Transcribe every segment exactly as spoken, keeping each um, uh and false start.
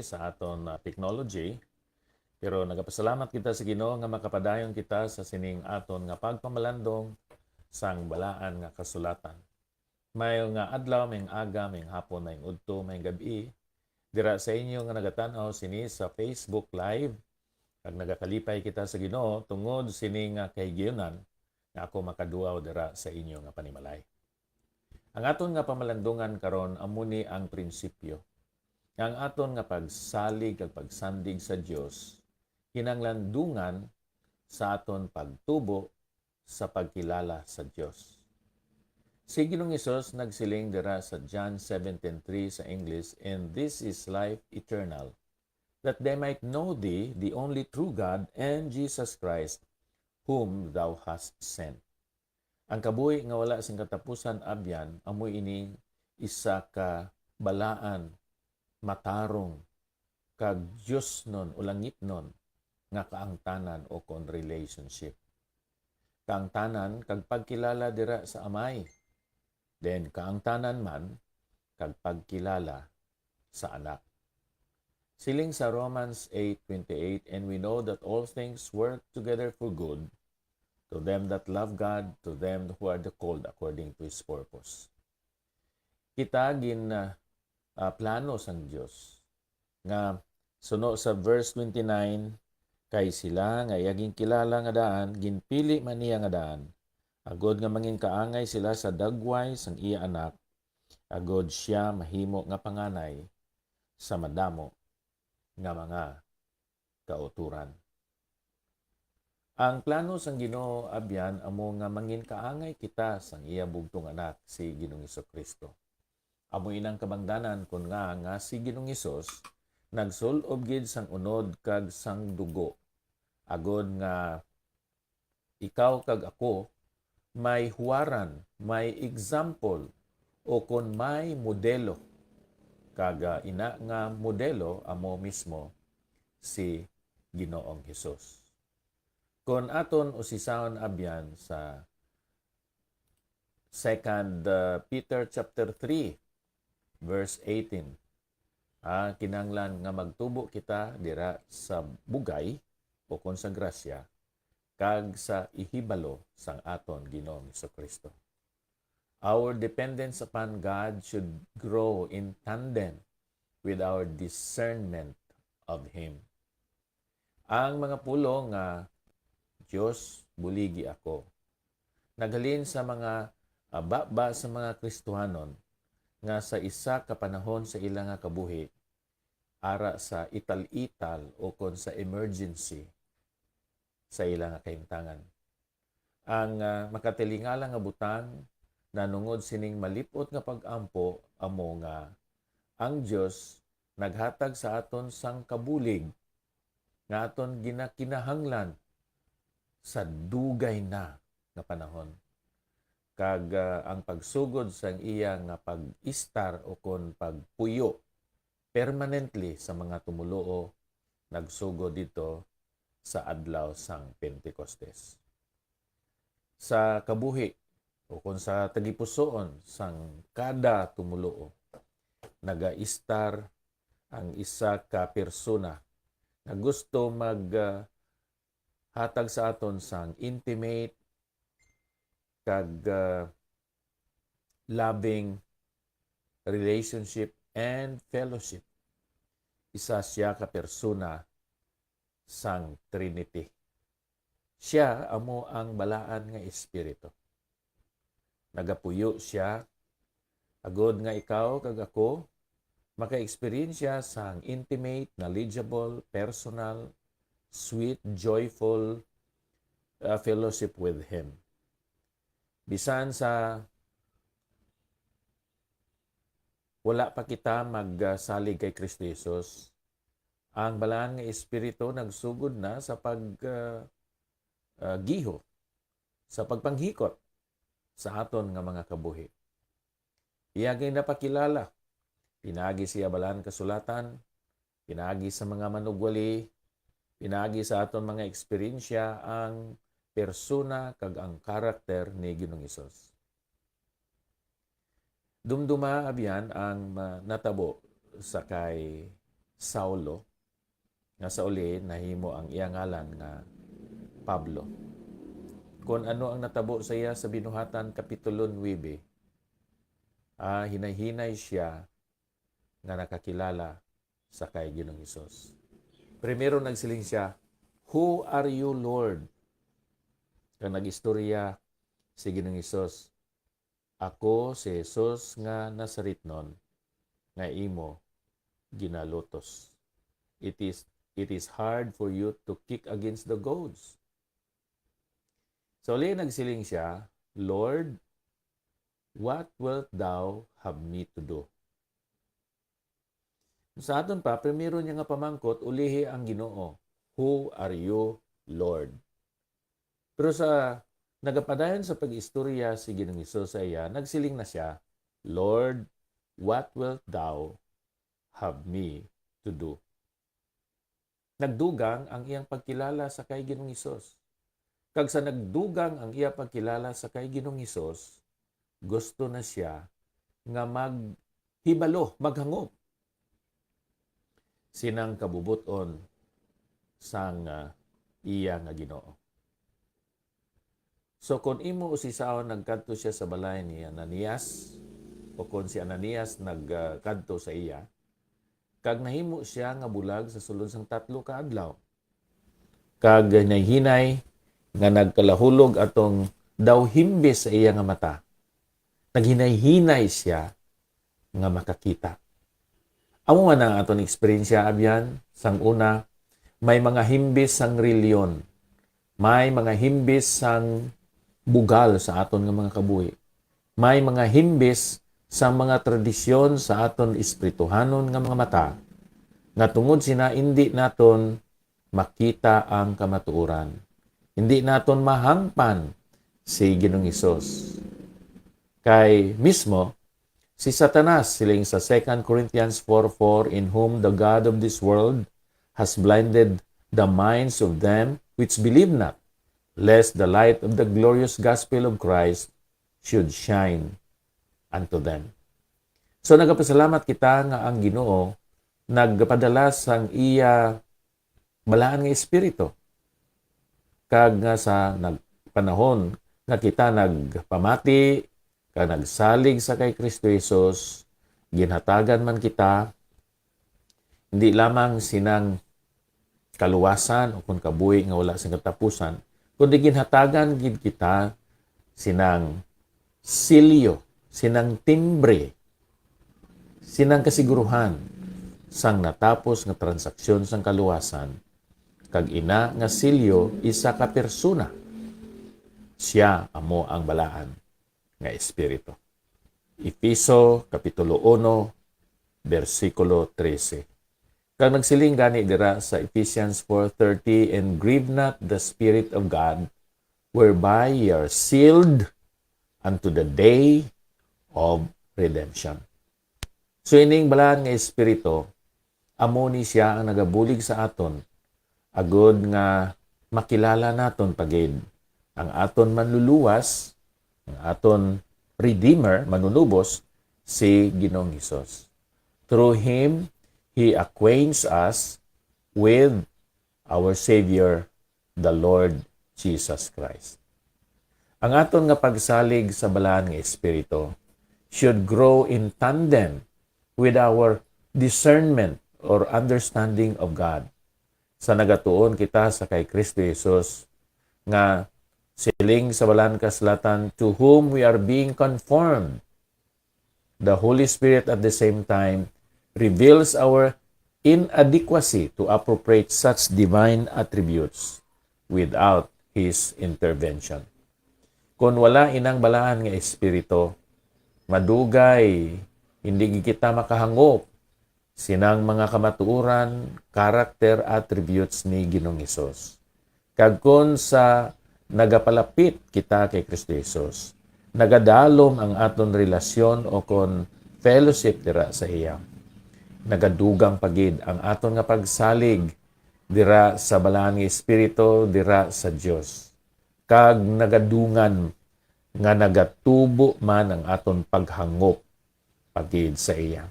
sa aton, ah, technology. Pero nagapasalamat kita sa Ginoo nga makapadayon kita sa sining aton nga pagpamalandong sang Balaan nga Kasulatan. Maayong nga adlaw, maayong aga, maayong hapon, maayong udto, maayong gab-i. Dira sa inyo nga nagatan-aw sini sa Facebook Live, kag nagakalipay kita sa Ginoo tungod sini nga kahigayunan nga ako makaduaw dira sa inyo nga panimalay. Ang aton nga pamalandungan karon amo ni ang prinsipyo nga ang aton nga pagsalig kag pagsandig sa Dios kinahanglan dungan sa aton pagtubo sa pagkilala sa Dios. Si Ginoong Hesus nagsiling dira sa John seventeen three sa English, "And this is life eternal, that they might know thee, the only true God, and Jesus Christ, whom thou hast sent." Ang kabuhi nga wala sing katapusan, abyan, amo ini isa ka balaan, matarong, kag diosnon o langitnon nga kaangtanan o kon relationship. Kaangtanan kag pagkilala dira sa Amay, then kaangtanan man kag pagkilala sa Anak. Siling sa Romans eight twenty-eight, "And we know that all things work together for good to them that love God, to them who are the called according to His purpose." Kita gin, ah, ah, plano sang Dios nga suno sa verse twenty-nine, "Kay sila nga iya ginkilala nga daan, ginpili man niya nga daan, agod nga manginkaangay sila sa dagway sang iya Anak, agod sia mahimo nga panganay sa madamo nga mga kauturan." Ang plano sang Ginoo, abyan, amo nga manginkaangay kita sang iya bugtong Anak, si Ginoong Jesu-Cristo. Amo inang kabangdanan kon nga, nga si Ginoong Hesus nagsul-ob gid sang unod kag sang dugo, agod nga ikaw kag ako may huwaran, may example, o kon may modelo. Kag, ah, ina nga modelo amo mismo si Ginoong Hesus. Kon aton usisahon, abyan, sa Second, uh, Peter chapter three, verse eighteen, ah, kinahanglan nga magtubo kita dira sa bugay o kon sa grasya kag sa ihibalo sang aton Ginoong Jesu-Cristo. Our dependence upon God should grow in tandem with our discernment of Him. Ang mga pulong nga, "Dios, buligi ako," naghalin sa mga, ah, baba sa mga Kristohanon nga sa isa ka panahon sa ila nga kabuhi, ara sa ital-ital o kon sa emergency sa ila nga kahimtangan. Ang, ah, makatilingala nga butang nanungod sining malip-ot nga pag-ampo amo nga ang Dios naghatag sa aton sang kabulig nga aton ginakinahanglan sa dugay na nga panahon. Kag, ah, ang pagsugod sang iya nga pag-istar o kon pagpuyo permanently sa mga tumoluo nagsugod didto sa adlaw sang Pentecostes. Sa kabuhi, o kon sa tagipusoon sang kada tumoluo, nagaistar ang isa ka persona nga gusto mag, ah, hatag sa aton sang intimate kag, ah, loving relationship and fellowship. Isa sia ka persona sang Trinity. Sia amo ang balaan nga Espiritu. Nagapuyo sia agod nga ikaw kag ako maka-eksperyensya sang intimate, knowledgeable, personal, sweet, joyful, uh, fellowship with Him. Bisan sa wala pa kita magsalig kay Kristo Jesus, ang Balaan nga Espiritu nagsugod na sa pag, ah, ah, giho, sa pagpanghikot sa aton nga mga kabuhi. Iya ginapakilala pinaagi sa iya Balaan Kasulatan, pinaagi sa mga manugwali, pinaagi sa aton mga eksperyensya ang persona kag ang karakter ni Ginoong Hesus. Dumduma, abyan, ang ma-, natabo sa kay Saulo, nga sa uli nahimo ang iya ngalan nga Pablo. Kon ano ang natabo sa iya sa Binuhatan Kapitulo nuebe, ah, hinay-hinay siya nga nakakilala sa kay Ginoong Hesus. Primero nagsiling siya, "Who are you, Lord?" Kag nag-istorya si Ginoong Hesus, "Ako si Jesus nga Nazaretnon nga imo ginalutos. It is, it is hard for you to kick against the goads." So, uli nagsiling siya, "Lord, what wilt thou have me to do?" Sa aton pa, primero niya nga pamangkot, ulihi ang Ginoo, "Who are you, Lord?" Pero sa nagapadayon sa pag-istorya si Ginoong Hesus sa iya, nagsiling na siya, "Lord, what wilt thou have me to do?" Nagdugang ang iyang pagkilala sa kay Ginoong Hesus. Kag sa nagdugang ang iya pagkilala sa kay Ginoong Hesus, gusto na siya nga maghibalo, maghangop sinang kabubot-on sang, ah, iya nga Ginoo. So, kon imo usisaon, nagkadto siya sa balay ni Ananias, o kon si Ananias nagkadto sa iya, kag nahimo sia nga bulag sa sulod sang tatlo ka adlaw, kag hinay-hinay nga nagkalahulog atong daw himbis sa iya nga mata, naghinay-hinay sia nga makakita. Amo man ang aton eksperyensya, abyan. Sang una, may mga himbis sang reliyon, may mga himbis sang bugal sa aton nga mga kabuhi, may mga himbis sang mga tradisyon sa aton espirituhanon nga mga mata, nga tungod sina indi naton makita ang kamatuoran. Hindi naton mahangpan si Ginoong Hesus. Kay mismo, si Satanas, siling sa Second Corinthians four four, "In whom the God of this world has blinded the minds of them which believe not, lest the light of the glorious gospel of Christ should shine unto them." So, nagapasalamat kita nga ang Ginoo nagpadala sang iya balaan nga Espiritu. Kag nga sa nag-, panahon nga kita nagpamati kag nagsalig sa kay Kristo Jesus, ginhatagan man kita, hindi lamang sinang kaluwasan o kon kabuhi nga wala sing katapusan, kundi ginhatagan gid kita sinang silyo, sinang timbre, sinang kasiguruhan sang natapos nga transaksyon sang kaluwasan, kag ina nga silyo isa ka persona. Sia amo ang balaan nga Espiritu. Efeso, Kapitulo uno, bersikulo trese. Kag nagsiling gani dira sa Ephesians four thirty, "And grieve not the Spirit of God, whereby ye are sealed unto the day of redemption." So, ining balaan nga Espiritu, amo ni siya ang nagabulig sa aton, agud nga makilala naton pa gid ang aton Manluluwas, ang aton Redeemer, Manunubos, si Ginoong Hesus. Through Him, He acquaints us with our Savior, the Lord Jesus Christ. Ang aton nga pagsalig sa Balaan nga Espiritu should grow in tandem with our discernment or understanding of God. Sa nagatuon kita sa kay Kristo Jesus, nga siling sa Balaan Kasulatan, "To whom we are being conformed." The Holy Spirit at the same time reveals our inadequacy to appropriate such divine attributes without His intervention. Kon wala inang Balaan nga Espiritu, madugay hindi gid kita makahangop sinang mga kamatuoran, character attributes ni Ginoong Hesus. Kag kon sa nagapalapit kita kay Kristo Jesus, nagadalom ang aton relasyon o kon fellowship dira sa iya. Nagadugang pa gid ang aton nga pagsalig dira sa Balaan nga Espiritu, dira sa Dios. Kag nagadungan nga nagatubo man ang aton paghangop pa gid sa iya.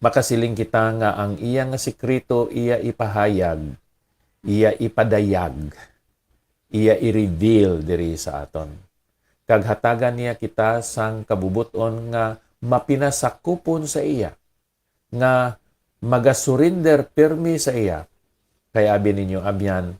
Makasiling kita nga ang iya nga sikreto iya ipahayag, iya ipadayag, iya i-reveal diri sa aton. Kag hatagan niya kita sang kabubot-on nga mapinasakupon sa iya, nga magasurinder pirmi sa iya. Kay abi ninyo, abyan,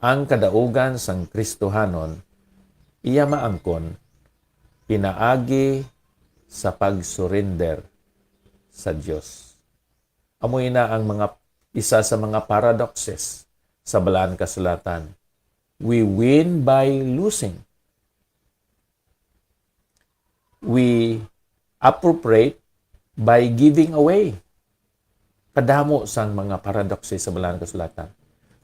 ang kadaugan sang Kristohanon iya maangkon pinaagi sa pagsurinder sa Dios. Amo ina ang mga, isa sa mga paradoxes sa Balaan Kasulatan. We win by losing. We appropriate by giving away. Kadamo sang mga paradoxes sa Balaan Kasulatan.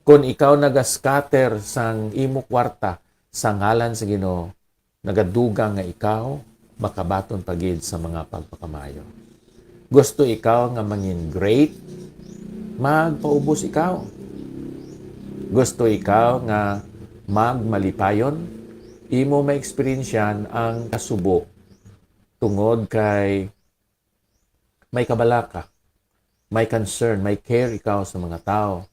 Kung ikaw nagascatter sang imo kwarta sa ngalan sa Ginoo, nagadugang nga ikaw makabaton pa gid sa mga pagpakamayo. Gusto ikaw nga mangin great? Magpaubos ikaw. Gusto ikaw nga magmalipayon? Imo maeksperiensyahan ang kasubo tungod kay may kabalaka, may concern, may care ikaw sa mga tawo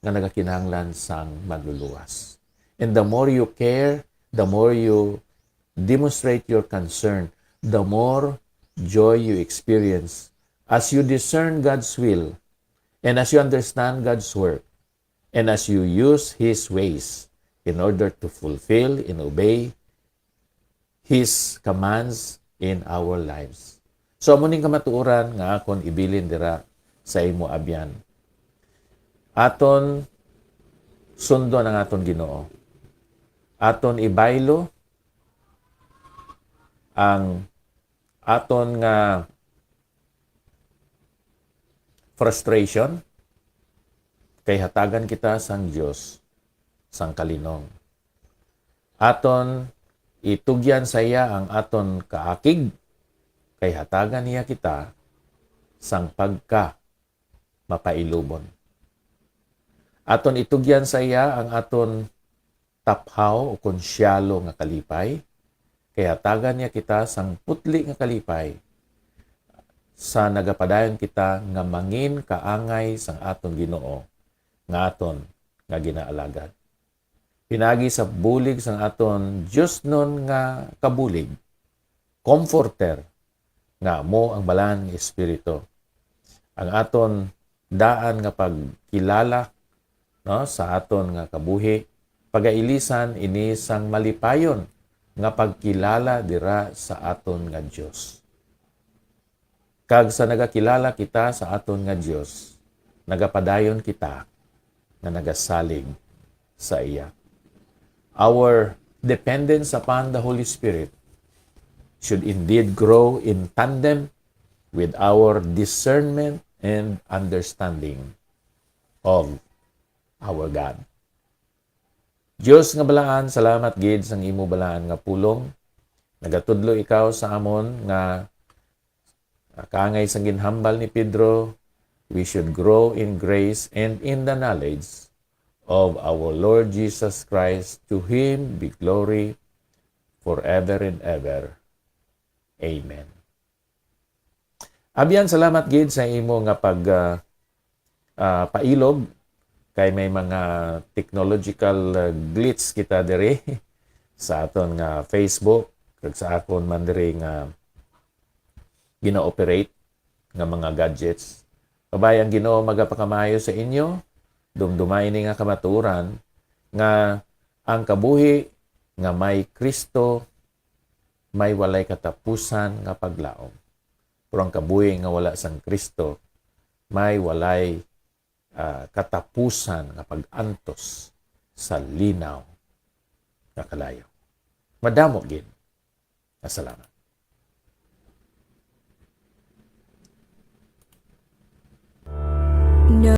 nga nagakinahanglan sang manluluwas. And the more you care, the more you demonstrate your concern, the more joy you experience as you discern God's will and as you understand God's work and as you use His ways in order to fulfill and obey His commands in our lives. So, amo ning kamatuoran nga akon ibilin dira sa imo, abyan. Aton sundon ang aton Ginoo. Aton ibaylo ang aton nga frustration, kay hatagan kita sang Dios sang kalinong. Aton itugyan sa iya ang aton kaakig, kay hatagan niya kita sang pagka mapailubon. Aton itugyan sa iya ang aton taphaw o kon siyalo nga kalipay, kay hatagan niya kita sang putli nga kalipay, sa nagapadayon kita nga mangin kaangay sang aton Ginoo nga aton nga ginaalagad. Pinagi sa bulig sang aton diosnon nga kabulig, comforter, nga amo ang Balaan nga Espiritu. Ang aton daan nga pagkilala, no, sa aton nga kabuhi, pagailisan ini sang malipayon nga pagkilala dira sa aton nga Dios. Kag sa nagakilala kita sa aton nga Dios, nagapadayon kita nga nagasalig sa iya. Our dependence upon the Holy Spirit should indeed grow in tandem with our discernment and understanding of our God. Dios nga balaan, salamat gid sang imo balaan nga pulong. Nagatudlo ikaw sa amon nga, ah, kaangay sang ginhambal ni Pedro, we should grow in grace and in the knowledge of our Lord Jesus Christ. To him be glory forever and ever. Amen. Abyan, salamat gid sa imo nga pag, ah, ah, pailog, kay may mga technological, ah, glitch kita diri sa aton nga Facebook, kag sa akon man diri nga gina-operate nga mga gadgets. Kabay, ang Ginoo magapakamayo sa inyo. Dumdumay ni nga kamatuoran nga ang kabuhi nga may Kristo may walay katapusan nga paglaom. Pero ang kabuhi nga wala sang Kristo may walay, ah, katapusan nga pag-antos sa linaw nga kalayo. Madamo gid nga salamat.